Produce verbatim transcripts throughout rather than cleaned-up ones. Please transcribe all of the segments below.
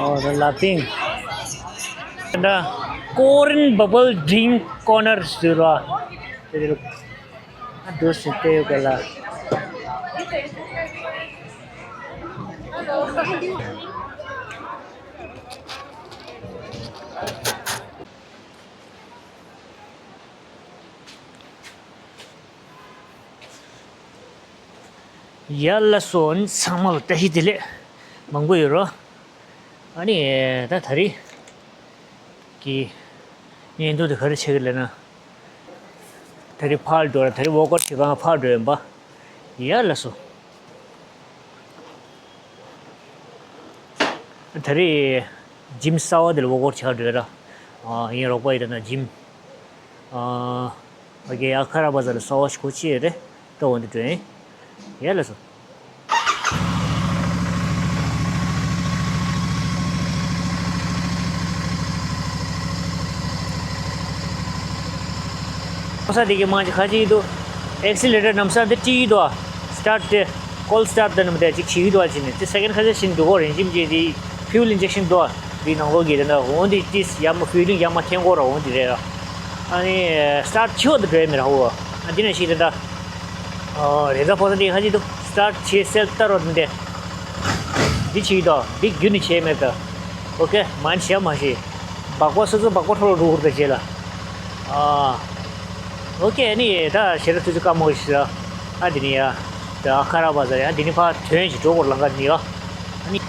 Oh, the laughing. And uh, Korean bubble drink corner zero. Aduh sih teh kala. ཡ་ལ་སོ་ཚང་མ་ལ་བཀྲ་ཤིས་བདེ་ལེགས། མང་པོ་ཡོད་རོ། ཨ་ནི་ད་ད་རེས་ཀྱི་བརྙན་ཐུང་དེ་ག་རེ་བྱེད་ཀྱི་ལབ་ན། ད་རེས་ཕར་འགྲོ་ར། ད་རེས་ཝོག་ཨའུཊ་བྱེད་སྒང་ཕར་འགྲོ་ཡིན་པ། ཡ་ལ་སོ། ད་རེས་ཇིམ་གསར་བ་དེ་ལ་ཝོག་ཨའུཊ་བྱེད་ག་འགྲོ་ཡ་ར། ཨ་ཡིན་རོགས་པ་ཡི་ད་ན་ཇིམ། ཨ་ཨོ་ཁེ། ཨ་ཁ་ར་བ་ཛར་ལ་གསར་བ་ཞིག་གོ་ཆེ་རེད། ད་འོ་འདི་འགྲོ་ཡིན། ཡ་ལ་སོ། ཁོ་ས་དེ་གི་མང་ཆེ་ཁ་ཅིག་འདུག་ཨེག་སི་ལེ་ཊར་ནམ་ས་འདི་ཏི་འདུག་སི་ཊར་ཊི་དེ། ཀོལ་སི་ཊར་ཊི་དེ་ནམ་དེ་ཅིག་བྱེད་ཀྱི་འདུག་ཅེས་ནས་དེ་སེ་ཀེན་ཁ་ཤས་ཤིག་འདུག་གོ་རེད། ཇིམ་གྱི་དེ་ཕིའུལ་ཨིན་ཇེག་ཤན་འདུག་དེའི་ནང་ལོགས་ཀྱི་དེ་འདྲ་འོ་འདི་ཏིས་ཡར་མ་ཕིའུ་ལིང་ཡར་མ་འཐེན་དགོས་ར། འོ་འདི་རེད་ར། ཨ་ནི་སི་ཊར་ཊི་བྱེད་འོ་དེ་འགྲོ་ཡ་མི་ར་ཧོ། ཨ་འདི་ནས་ཤིག་དེ་འདྲ། ཨོ་རེད་ད། ཕོ་ས་དེ་ཁ་ཅིག་འདུག་སི་ཊར་ཊི་བྱེད་སེལ་ལྟ་རོགས་དེ་འདྲ། འདི་བྱེད་ཀྱི་འདུག་འདི་རྒྱུ་ནི་བྱས་མེད་ད། ཨོ་ཁེ། མ་ནི་བྱས་མ་ཤེས། སྦག་སྦག་སོ་སོ་སྦག་སྦག་འཕྲོ་ལ་འགྲོ་དགོས་རེད་ད་བྱས་ལ། ཨ། ཨོ་ཁེ། ཨ་ནི་ད་ཞེ་དྲག་ཐུགས་རྗེ་བཀའ་མོལ་ཞིག་ཟེར། ཨ་དེ་ནི་ཡ། ད་ཨ་ཁ་ར་བ་ཛར་ཡ་དེ་ནི་ཕར་ཐོན་ཞིག་འགྲོ་དགོས་ལམ་ཁ་དེ་ནི་ཡ། ཨ་ནི།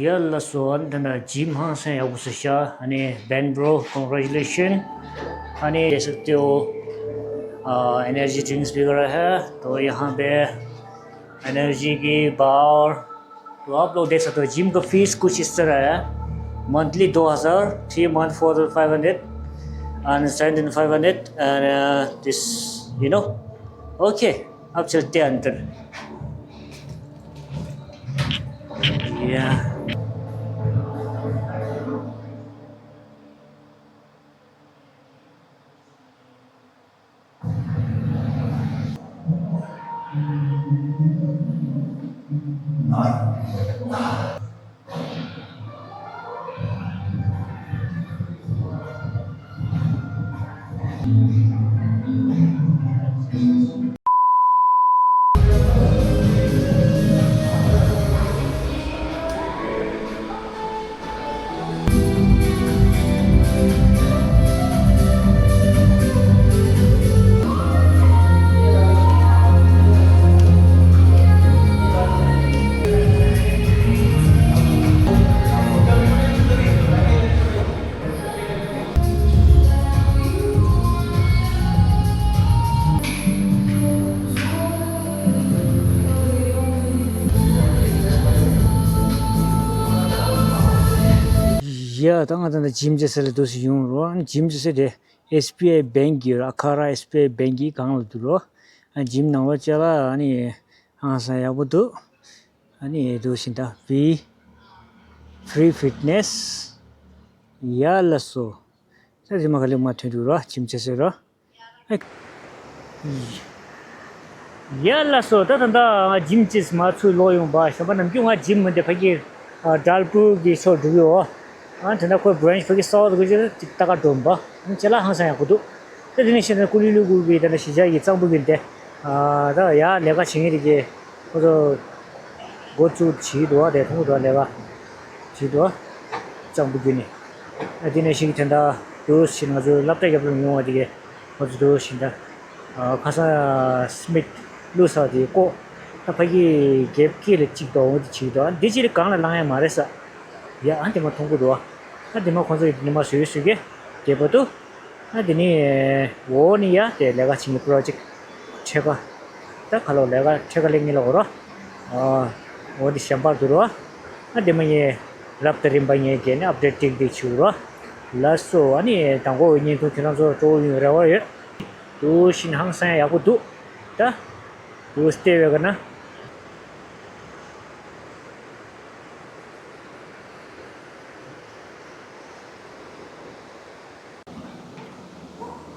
ཡ་ལ་སོ། ཨ་ནི་ད་ན་ཇིམ་ཧང་སང་ཡག་པོ་བཟོས་ཤག་ཨ་ནི་Ben bro, congratulation. ཨ་ནི देख सकते हो, आ, energy drinks वगैरह है, तो यहाँ पे एनर्जी की बार, तो आप लोग देख सकते हो, जिम का फीस कुछ इस तरह है। मंथली दो हज़ार, three month four thousand five hundred, and seven thousand five hundred, and this, you know. Okay, अब चलते हैं अंदर। या। ཡ། ད་ང་ད་ལྟ་ཇིམ་བྱེད་ས་ལ་འདུག་སེ་ཡོང་རོགས། ཇིམ་བྱེད་ས་དེ་ཨེས་བི་ཨའི་བེང་གི་ར། ཨ་ཁ་ར་ཨེས་བི་ཨའི་བེང་གི་སྒང་ལ་འདུག་རོགས། ཨ་ཇིམ་ནང་ལོགས་ཅ་ལག་ཨ་ནི་ཧང་སང་ཡག་པོ་འདུག་ཨ་ནི་འདུག་སེ་ད་ཕི་ཕི་རི་ཕིཊ་ནེ་སི། ཡ་ལ་སོ། ད་ཇིམ་མ་ག་ལེ་མ་ཐོན་འདུག་རོགས། ཇིམ་བྱེད་ས་རོགས། ཨེ། ཡ་ལ་སོ། ད་ད་ད་ང་ཇིམ་ཅིག་མ་ཚུར་ལོག་ཡོང་པ། གཞན་པ་ནམ་རྒྱུན་ང་ཇིམ་མི་འདི་ཕ་གི་ཨ་དྲལ་པུར་གི་ཕྱོགས་འགྲོ་གི་ཡོད། ཨ་དེ་འདྲ་ཁོའི་བྷི་རན་ཆི་ཕ་གི་གསར་པ་འདུག་གི་ཅིག་ལྟ་ག་འགྲོ་པ། ཨ་ཅ་ལག་ཧང་སང་ཡག་པོ་འདུག་ད་དེ་ནས་ཤེས་ན་ཀུ་ལི་ལུ་གུ་གི་དེ་འདྲ་གཞིས་ཆགས་ཀྱི་གཙང་པོ་གི་འདི། ཨ་ད་ཡ་ལས་ཀ་བྱེད་མཁན་རེད་གི། ཁོ་ཚོ་འགོ་བཙུགས་བྱེད་འདུག་བ། དེ་མཐོང་གི་འདུག་བ། ལས་ཀ་བྱེད་འདུག་བ། གཙང་པོ་བརྒྱུད་ནས། ཨ་དེ་ནས་ཤིག་དེ་འདྲ་འདུག་ཕྱིན་ང་ཚོའི་སློབ་གྲྭ་རྒྱབ་ལ་ཡོང་བ་དེ་གས་ང་ཚོ་འདུག་ཕྱིན་ད། ཨ་ཁ་སང་སྨིད་བླུགས་ས་དེ་ཀོ། ད་ཕ་གི་རྒྱབ་ཀྱི་ལ་གཅིག་འདུག་འོ་དེ་གཅིག་འདུག་ཨ་འདི་ཕྱིར་གང་ལ་ལངས་ཡ་མ་རེད་ས། ཡ་ཨ་དེ་མ་མཐོང་གི་འདུག་བ། ཨ་དེ་མ་ཁོང་ཚོ་ཡི་དེ་མ་བཟོས་བཟོས་གས་དེ་བར་དུ། ཨ་དེ་ནི་འོ་ནི་ཡ་དེ་ལས་ཀ་བྱེད་མཁན་པོ་རོ་ཅིག་ཁྲེ་ཀ་ད་ཁ་ལོ་ལས་ཀ་ཁྲེ་ཀ་ལེགས་ངེས་ལ་འོ་རོ། ཨ་འོ་དེ་གཞན་པར་འདུག་རོ། ཨ་དེ་མ་ངས་རབ་དང་རིམ་པ་ངས་རྒྱལ་ནས་ཨབ་ཌེཊ་ཏིག་ཏིག་བྱེད་རོ། ལགས་སོ། ཨ་ནི་དང་པོ་བརྙན་ཐུང་ཁྱེད་རང་ཚོར་སྤྲོ་བོ་ཡོང་རེ་བ་ཡོད། འདུག་ཕྱིན་ཧང་སང་ཡག་པོ་འདུག་ད་འདུག་སྟེ་བས་ག་ན།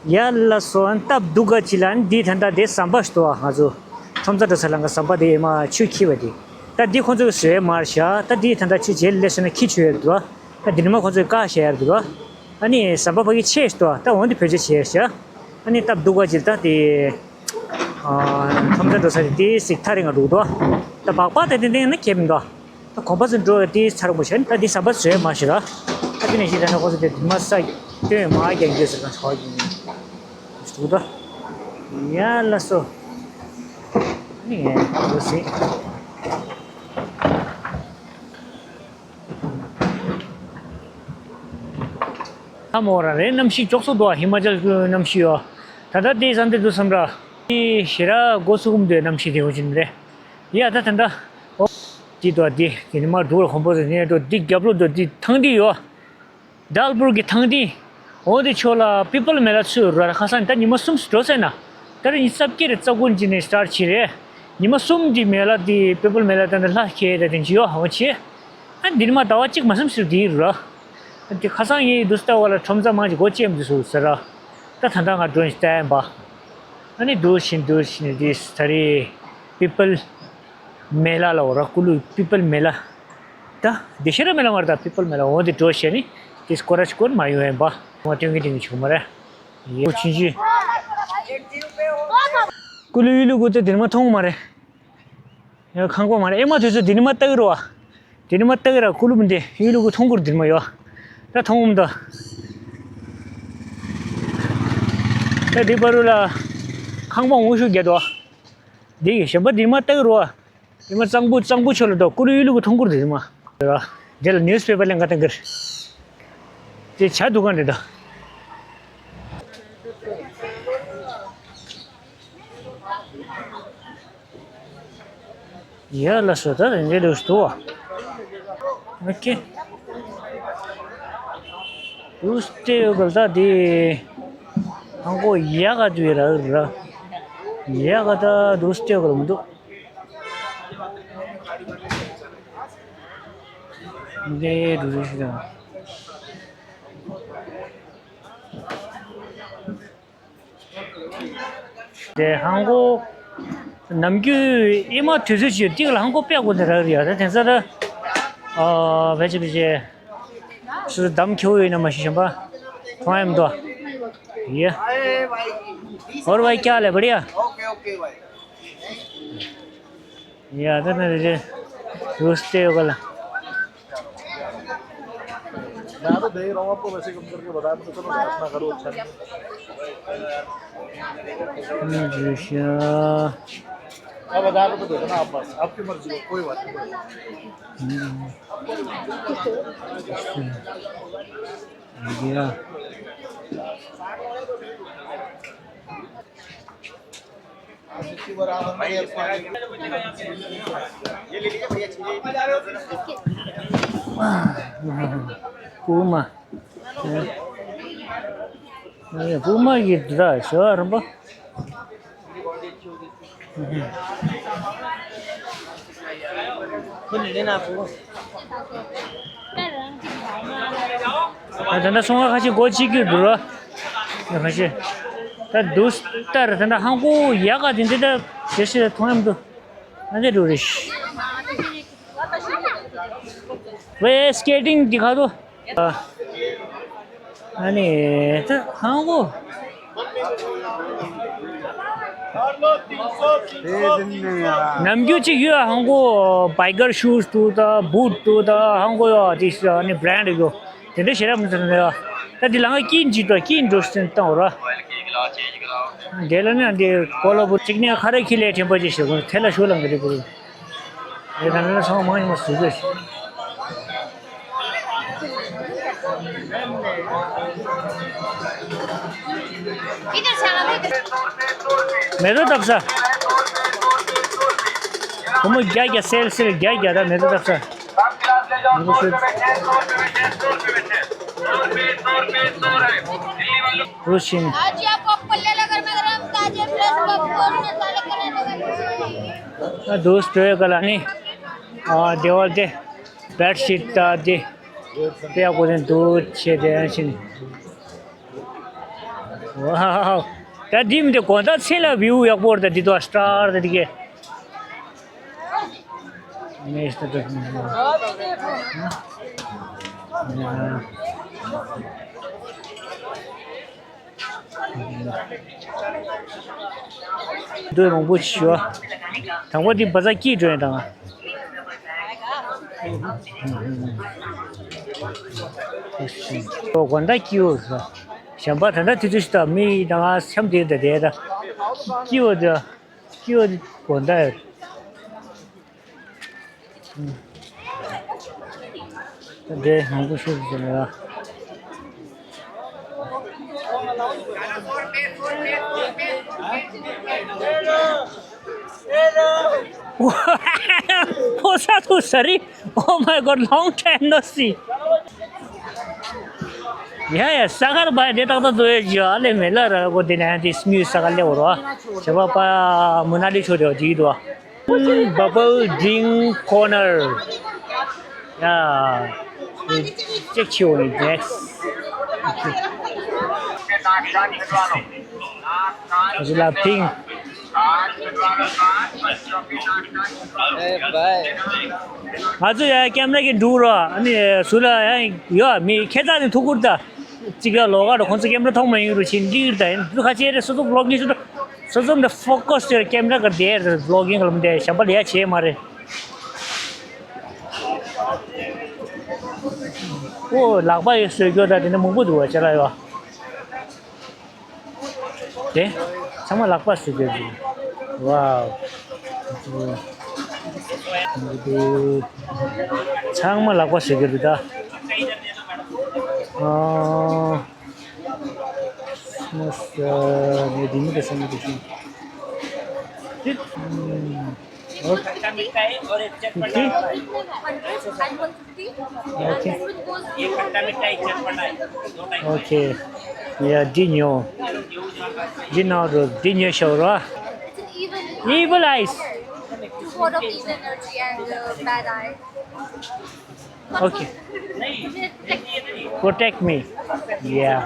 ཡ་ལ་སོ་ཨན་སྟབས་སྡུག་ག་ཅི་ལ་ཨན་འདི་ད་ལྟ་དེ་ཟམ་པ་ཞིག་འདུག་ཨ། ང་ཚོ་ཁྲོམ་རྩ་འགྲོ་ས་ལ་ང་ཟམ་པ་དེ་ཨེ་མ་ཆུ་འཁྱིལ་བ་དེ། ད་འདི་ཁོང་ཚོ་གི་བཟོས་མར་བཞག་ད་འདི་ད་ལྟ་ཆུ་རྗེས་ལ་སླེབས་སོང་ན་འཁྱིལ་ཆོག་ཡ་འདུག་ཨ། ད་འདི་ནས་མ་ཁོང་ཚོས་བཀག་བཞག་ཡ་འདུག་ཨ། ཨ་ནི་ཟམ་པ་ཕ་གི་ཆེ་ཞིག་འདུག་ཨ། ད་འོན་ཏེ་བེད་སྤྱོད་བྱས་བཞག་ཨ་ནི་སྟབས་སྡུག་ག་ཅི་ལ་ད་དེ། ཨ། ཁྲོམ་རྩ་འགྲོ་ས་དེ་དེ་སིག་ཐ་རེ་ང་འགྲོ་འདུག་ད་སྦག་སྦག་དེ་དེ་དེ་ན་ཁེབས་མི་འདུག་ད་གོམ་པ་ཚོ་འགྲོ་བའི་དེ་ཚ་རུ་མོ་བྱས་ནས་ད་དེ་ཟམ་པ་བཟོས་མ་ཤི་ར། ད་དེ་ནས་ཤི་ད་ནས་ཁོ་ཚོ་དེ་དེ་མ་ས་སྟོན་མ་རྒྱག་རྒྱུ་ཟེར་ན་ཆོག་ཡིན་འདུག་ད་ཡ་ལ་སོ་ནི་ཡ་འགྲོ་སྲིད། ད་མོ་ར་རེད། གནམ་གཤིས་ཅོག་སོ་འདུག་ཧི་མ་ཅལ་གྱི་གནམ་གཤིས་ཡོད། ད་ལྟ་དེ་ཟམ་དེ་འདུག་བསམ་ར། དེ་ཞེ་ར་སྒོ་སུ་ཀུམ་དུ་གནམ་གཤིས་དེ་འོ་ཅིན་རེད། ཡ་ད་ད་ད། ཨོ། དེ་དོ་དེ་དེ་ནི་མ་འགྲོ་ལ་གོམ་པ་དེ་ནས་འགྲོ་དེ་རྒྱབ་ལོ་དོ་དེ་ཐང་དེ་ཡོད། དཱལ་པུར་གྱི་ཐང་དེ། འོ་དེ་ཕྱོགས་ལ་པི་པལ་མེ་ལ་ཚུད་ར་ཁ་སང་ད་ཉི་མ་གསུམ་འགྲོ་ཟེར་ན། ད་རེ་ཉི་ཤུ་རྩ་བརྒྱད་རེ་རྩ་ཀུན་གྱི་ནས་སི་ཊར་བྱེད་རེད། ཉི་མ་གསུམ་དེ་མེ་ལ་དེ་པི་པལ་མེ་ལ་ད་ནི་ལྷ་ཁྱེད་རེ་དེ་འཇི་ཡོ་ཧ་བ་ཆེ། ཨ་འདི་ནི་མ་ཟླ་བ་གཅིག་མ་གསུམ་ཞིག་དེ་རུ་ར། ཨ་འདི་ཁ་སང་ངས་དུས་ལྟ་བ་ལ་ཁྲོམ་རྩ་མང་ཅིག་སྒོ་ཕྱེ་མི་འདུག་ཟེར་ར། ད་ད་ད་ང་མགྲོན་ཞིག་བལྟ་ཡིན་པ། ཨ་ནི་འདུག་བཞིན་འདུག་བཞིན་དེ་ད་རེ་པི་པལ་མེ་ལ་ལ་འོ་ར་ཀུ་ལུ་པི་པལ་མེ་ལ། ད་དེ་ཤེས་ར་མེ་ལ་མར་ད་པི་པལ་མེ་ལ་འོ་དེ་འགྲོ་བྱས་ནི་དེ་སྐོར་ར་སྐོར་མ་ཡོང་ཡིན་པ། ང་སྟོན་གི་དེ་ནི་ཆུང་མ་རེད། ཡོ་ཆུང་ཆུང་། ཀུ་ལུ་ཡུལ་ལུ་གུ་ཏེ་དེ་ནི་མ་མཐོང་མ་རེད། ཡ་ཁང་པ་མ་རེད། ཨེ་མ་དུས་ཚོད་དེ་ནི་མ་ལྟ་གི་རོ་བ། དེ་ནི་མ་ལྟ་གི་ར་ཀུ་ལུ་མི་འདི་ཡུལ་ལུ་གུ་མཐོང་གུར་དེ་ནི་མ་ཡོ། ད་མཐོང་འོང་ད། ད་དེ་པ་རུ་ལ་ཁང་པ་འོང་ཤུགས་རྒྱ་དོ། འདི་གཞན་པ་འདི་མ་ལྟ་གི་རོ་བ། ཡི་མ་གཙང་པོ་གཙང་པོ་ཆོ་ལ་དོ་ཀུ་ལུ་ཡུལ་ལུ་གུ་མཐོང་གུར་དེ་མ། འདི་ལ་ནིའུ་སི་པེ་པར་ལེན་ག་ཏང་གིར། དེ་ཆ་འདུག་ག་འདྲེ་དོ། ཡ་ལ་སོ་ད་རེ་འདྲེ་ལུ་སྟོ་བ། ཨོ་ཀེ། དུས་སྟེ་ཡོ་གལ་ད་དེ། ཧང་གོ་ཡ་ག་དུ་ཡ་ར་ར། ཡ་ག་ད་དུས་སྟེ་ཡོ་གལ་མི་འདུག་འདི་འགྲོ་རེ་ཞིག་དང་། དེ་ཧང་གོ་ནམ་རྒྱུན་ཨེ་མ་དུས་ཚོད་ཅིག་ཏིག་ལ་ཧང་གོ་པད་གོ་ནས་རག་རེད་ཡ། ད་དེང་སང་ད་ཨ་བེ་ཅི་བེ་ཅི་སུ་དམ་ཁྱེའུ་ཡོད་ན་མ་ཤི་ཞན་པ་མཐོང་ཡ་མི་འདུག་ཡ། और भाई क्या हाल है? बढ़िया। ཡ་ད་ན་རེ་རེ་རུས་ཏེ་ཡོད་ག་ལ། मैं तो देख रहा हूँ आपको, वैसे कम करके बताया, मुझे तो प्रार्थना करो, अच्छा नहीं। ཨ་ཇུ་ཤ། अब हजार रुपये दे देना आप, बस आपकी मर्जी हो, कोई बात नहीं। ཡ། བུ་མ། ཨེ། བུ་མ་གི་འདྲ་ཞོ་རིན་པོ། ད་ལྟ་སོང་ང་ཁ་ཤས་སྒོ་ཕྱེ་རྒྱུ་འདུག་ར། ཁ་ཤས། ད་འདུག་ལྟར་ད་ལྟ་ཧང་གོ་ཡག་ག་དེ་འདྲ་ད་ཞེ་ཞེ་མཐོང་ཡམ་འདུག་ཨ་འདྲ་འགྲོ་རེད། ཝེ་སི་ཀེ་ཊིང་འདི་ཁ་དོ། ཨ་ནི་ད་ཧང་གོ། ནམ་རྒྱུན་ཅིག་ཡོད་ཧང་གོ་བྷའི་ཀར་ཤུ་ཛི་འདུག་ད་བུ་ཊི་འདུག་ད་ཧང་གོ་ཡོད་དེ་ཨ་ནི་བྷ་རན་ཌི་ཡོད་དེ་འདྲ་ཞེ་དྲག་མི་ཚང་ནས་ཡོད། ད་འདི་ལ་ང་ཀིན་ཇི་ཏོ་ཀིན་འགྲོ་སྟེ་བཏང་བ་ར། དེ་ལ་ནི་འདི་ཀོ་ལ་བུ་གཅིག་ནས་ཁ་ར་ཁི་ལས་ཐེན་པ་ཅིག་ཞེ་གོ་ཐེ་ལ་ཤོ་ལ་འདི་རེད་གོ། ཨེ་ད་ནི་ཚང་མ་ཡིན་ན་སུ་རེད། མེ་ཏོག་བཏབ་ས། བུ་མོ་བརྒྱ་བརྒྱ་སེལ་སེལ་བརྒྱ་བརྒྱ་ད་མེ་ཏོག་བཏབ་ས། རུ་ཕྱིན། आज ही आपको अप्पल ले लेकर मैं गरम ताजे फ्रेश पॉपकॉर्न मसाले करेंगे। ཨ་དུས་སྤྲོས་ག་ལ་ནི། ཨ་དེ་བར་དེ་བེད་ཤིཊ་ད་དེ་དེ་ཡག་པོ་དེ་འདུག་ཆེ་དེ་ཡང་ཕྱིན། Wow. ད་འདི་མི་འདི་དགོང་དག་མཚན་ལ་བིའུ་ཡག་པོ་རེད། ད་འདི་དུ་སྟར་ད་འདི་གས། འདི་མང་པོ་ཞུ། དང་པོ་འདི་བ་ཛ་སྐྱིད་འགྲོ་ཡིན་དང་། དགོང་དག་སྐྱིད་པོ། གཞན་པ་ད་ལྟ་དུས་ཚོད་ཞིག་ད་མི་ད་ང་སེམས་དེ་ད་དེ་ད་སྐྱིད་པོ་ད་སྐྱིད་པོ་དགོང་དག་ད་དེ་མང་པོ་ཤོད་ཟེར་ན། What's up, Sari? Oh my God, long time no see. ཡ་ཡ་ས་གར་བ་དེ་ཏག་ཏག་ཏུ་ཡོད་ཅི་ཨ་ལེ་མེ་ལ་ར་གོ་དེ་ནས་དེ་སྨྱུ་ས་གར་ལེ་འོ་རོ། བྱ་བ་པ་མུ་ན་ལི་ཆོ་དེ་བ་དེ་དུ། Bubble drink corner. Yeah. Check you on next. Okay. This is la pink. ང་ཚོ་ཡ་ཀེམ་ར་གི་འགྲུག་རོགས། ཨ་ནི་སུ་ལ་ཡ་ཡོད་མི་ཁྱེད་རང་ནི་ཐུག་ཁུར་ད། གཅིག་ལ་ལོགས་ཀ་རུ་ཁོང་ཚོ་ཀེམ་ར་མཐོང་མ་ཡོང་རུ་ཕྱིན་འདི་ད་ཡིན་འདི་ཁ་ཆེ་རེད། སོ་སོ་བི་ལོག་གིང་སོ་སོ་སོ་འདི་ཕོ་ཀོ་སི་ཀེམ་ར་ག་དེ་རེད། བི་ལོག་གིང་ག་ལམ་དེ་ཞབས་པ་ལས་ཡ་བྱེད་མ་རེད། ཨོ་ལག་པ་ཡོད་བཟོས་རྒྱུ་ད་དེ་ནི་མང་པོ་འདུག་བ་ཅ་ལག་ཡོད། དེ་ཚང་མ་ལག་པ་བཟོས་རྒྱུ་རེད། ཝའོ། ཚང་མ་ལག་པ་བཟོས་རྒྱུ་རེད་ད། ཨ། མོ་ས་ནས་དེ་མི་དེ་ས་མི་དེ་ཤིང་། ཨ། ཁ་ཏ་མི་ཁ་ཨེ་ཨོ་རེ་ཅེག་པ་ཏ། Okay. ཡེ་ཁ་ཏ་མི་ཁ་ཨེ་ཅེག་པ་ཏ། Okay. Yeah, འདི་ཉོ། འདི་ནང་རུ་འདི་ཉོ་ཤོག་ར། Evil eyes. To ward off evil energy and uh, bad eye. Okay. Protect me. Yeah.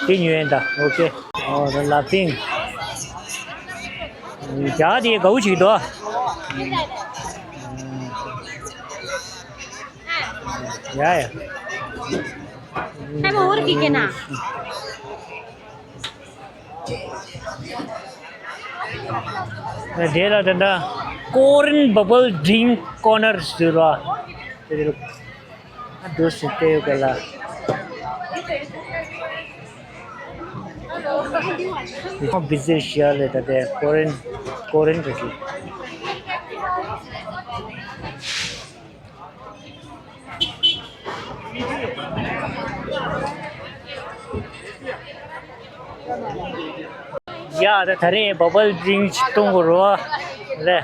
དེ་ཉོས་ཡིན་ད། Okay. ཨོ་ད་ལ་ཕིང་། རྒྱ་དེ་དགའ་བོ་ཅིག་འདུག་ཡ་ཡ། ཨ་མ་འོར་གི་ཀེ་ན། དེ་ལ་དེ་འདྲ་Korean bubble drink corner ཟེར་བ། དེ་ལ་ཨ་འདུག་སེ་བལྟས་ཡོད་ག་ལ། ཡང་བི་ཟི་ཤར་ལས་ད་དེ་Korean Korean རེད། ཡ་ད་ད་རེས་བ་བལ་ཌི་རིང་ཅིག་བཏུང་དགོས་རེད་པ། ལེ།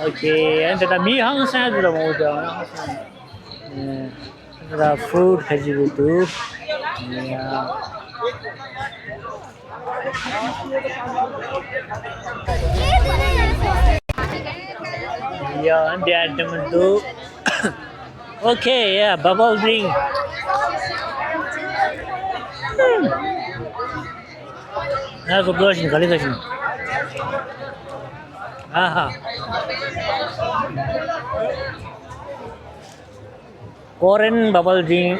ཨོ་ཁེ། ཨ་ནི་ད་ལྟ་མི་ཧང་སང་ཡ་འདུག་ལ་མོ་ད་ཧང་སང་། ཨ་ད་ཕུཌ་ཁ་ཅིག་འདུག་ཡ། ཡ་འདི་ཨ་འདི་མི་འདུག Okay, yeah, bubble drink. ཨ་ཁོ་གོ་ཤིན་ག་ལེ་ག་ཤིན། ཨ་ཧ། Korean bubble drink.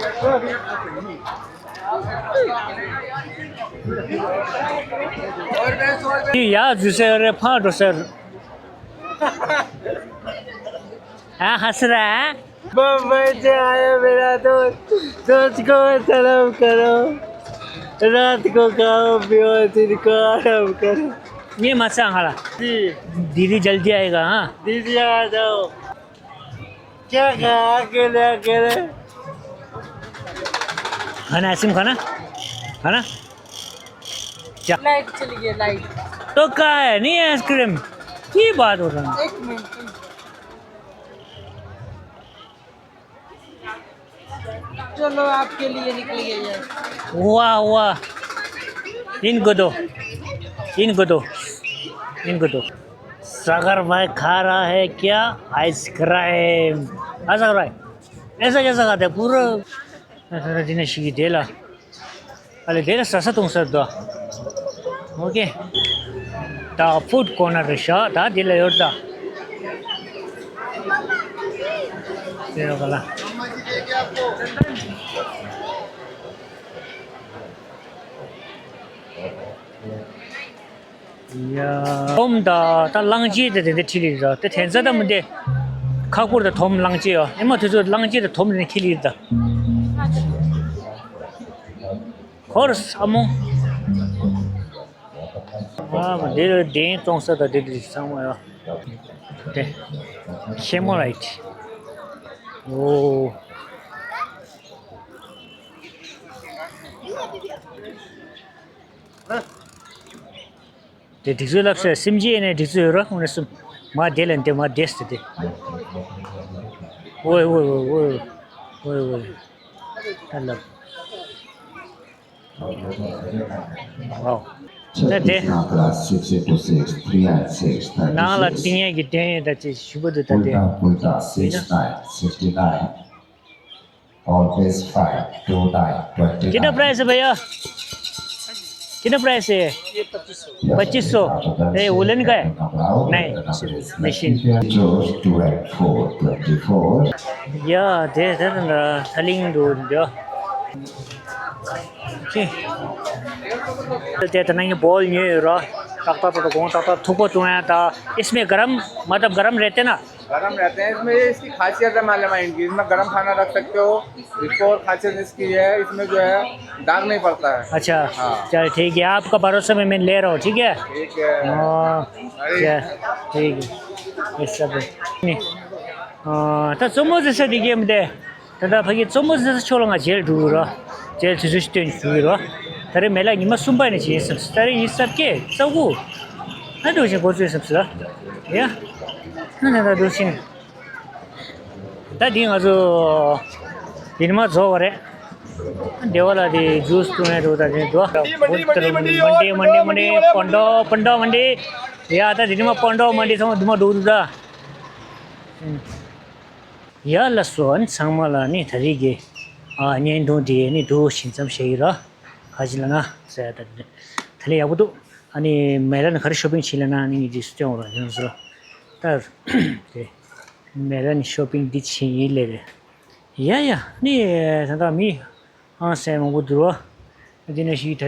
ཡ་ཟུ་སེ་རེ་ཕ་འགྲོ་སེ། ཨ་ཧ་སི་ར། बम्बई से आया मेरा दोस्त, दोस्त को सलाम करो। रात को खाओ पियो, दिन को आराम करो। ये मत सांग हाला। जी। दीदी जल्दी आएगा, हाँ। दीदी आ जाओ। क्या खाया अकेले अकेले? खाना, आइसक्रीम खाना? खाना? क्या? लाइट चली गई, लाइट। तो कहाँ है? नहीं है आइसक्रीम? की बात हो रहा है? एक मिनट। चलो, आपके लिए निकल गई है। वाह, वाह। इनको दो। इनको दो। इनको दो। सागर भाई खा रहा है क्या? आइसक्रीम। हाँ, सागर भाई। ऐसा कैसा खाते हैं? पूरा ऐसा जीने शीगी देला। अरे, देला ससा तुम सर दो। ཨོ་ཀེ། ད་ཕུཌ་ཀོར་ནར་རེད་ཤག་ད་འདི་ལ་ཡོད་ད། དེ་ཡོད་ག་ལ། ཡ། དོམ་ད་ད་གླང་ཆེན་དེ་དེ་འདྲ་ཁྲིད་ལེ་ར། དེ་དེ་ཚ་ད་མི་འདི། ཁག་པོར་ད་དོམ་གླང་ཆེན་ཡོད། ཨེ་མ་དུས་ཚོད་གླང་ཆེན་དེ་དོམ་དེ་ཁྲིད་ལེ་ད། ཁོར་ཨ་མོ། ཨ་མ་འདི་ལ་གདན་གཏོང་ས་ད་འདི་འདི་ཚང་མ་ཡོད། དེ། ཁེ་མོ་རའིཊ། ཨོ། དེ་སྒྲིག་ཚུལ་ལབ་ས་སེམས་ཅན་ནས་སྒྲིག་ཚུལ་ཡོད་ར་ཁོང་ནས་གསུམ། མ་དེ་ལ་འདི་མ་དེ་སྟེ་དེ། ཝེ་ཝེ་ཝེ་ཝེ། ད་ལབ། ཝའོ། ད་དེ། Class six into six, three and six, ནང་ལ་thirty-six. ཏིང་ཡས་ཀྱི་སྟེང་ཡས་ད་ཅི་ཞུ་བ་འདུག་ད་དེ། Ulta, Ulta, six nine, sixty nine. Always five two nine twenty nine. कितना प्राइस है भैया? कितना प्राइस है ये? पच्चीस सौ। ए, वुलन का है? नहीं, machine. Two and four twenty four. या, दे दे ना, selling दो दो। जी। ते तना ये बॉल नहीं रहा। तक तक तो कौन तक तक थुको तो है ता। इसमें गरम, मतलब गरम रहते ना? गरम रहते हैं। इसमें ये इसकी खासियत है मालूम है इनकी, इसमें गरम खाना रख सकते हो, इसको और खासियत इसकी ये है, इसमें जो है दाग नहीं पड़ता है। अच्छा। हाँ। चल ठीक है, आपका भरोसा में मैं ले रहा हूँ, ठीक है। ठीक है। हाँ। अरे। चल, ठीक है। ये सब है। नहीं। हाँ, तो सुमो जैसे दिखे मुझे। ད་ལྟ་ཕ་གི་གཙོ་མོ་ཟེར་ས་ཕྱོགས་ལ་ང་མཇལ་འགྲོ་གི་རོ། མཇལ་དུས་ཚོད་ཅིག་སྟོན་འགྲོ་གི་རོ། ད་རེས་མེ་ལ་ཉི་མ་གསུམ་པ་ནས་བྱེད་ཡིན་བསམ་སོང་། ད་རེས་ཉི་ཤུ་རྩ་བརྒྱད་རྩ་དགུ། ཨ་འགྲོ་བཞིན་འགོ་ཚུགས་བསམ་སོང་། ཡ། ཨ་ན་ད་འགྲོ་བཞིན། ད་འདི་ང་ཚོ་ཉི་མ་རྫོགས་པ་རེད། སྡེ་བ་ལ་དེ་ཇུས་བཏུང་ཡ་འགྲོ་ད་དེ་འགྲོ། མན་ཌེ་མན་ཌེ་མན་ཌེ། པོན་ཌོ་པོན་ཌོ་མན་ཌེ། ཡ་ད་དེ་ཉི་མ་པོན་ཌོ་མན་ཌེ་ཚང་མ་འདུ་མ་འགྲོ་འདུག་ད། ཡ་ལགས་སོ། ཨ་ནི་ཚང་མ་ལ་ནི་ད་རེས་ཀྱི་ཨ་བརྙན་ཐུང་དེ་ནི་འདུག་ཞིང་ཙམ་བྱས་ཡིན་ར། ག་ཅི་ལ་ན་ཟེར་ད་ད་ལས་ཡག་པོ་འདུག་ཨ་ནི་མེ་ལ་ནི་ག་རེ་ཤོ་པིང་བྱེད་ལ་ན་ནི་ངས་དེ་སུ་སྟོན་འོ་ར་ཡོང་ཟེར་ར། ད་དེ་མེ་ལ་ནི་ཤོ་པིང་འདི་བྱེད་ཡིན་ལེ་རེད། ཡ་ཡ་ནི་ད་ད་མི་ཧང་སེ་མང་པོ་འདུག་ར། འདི་ནས་ཤིག་ད།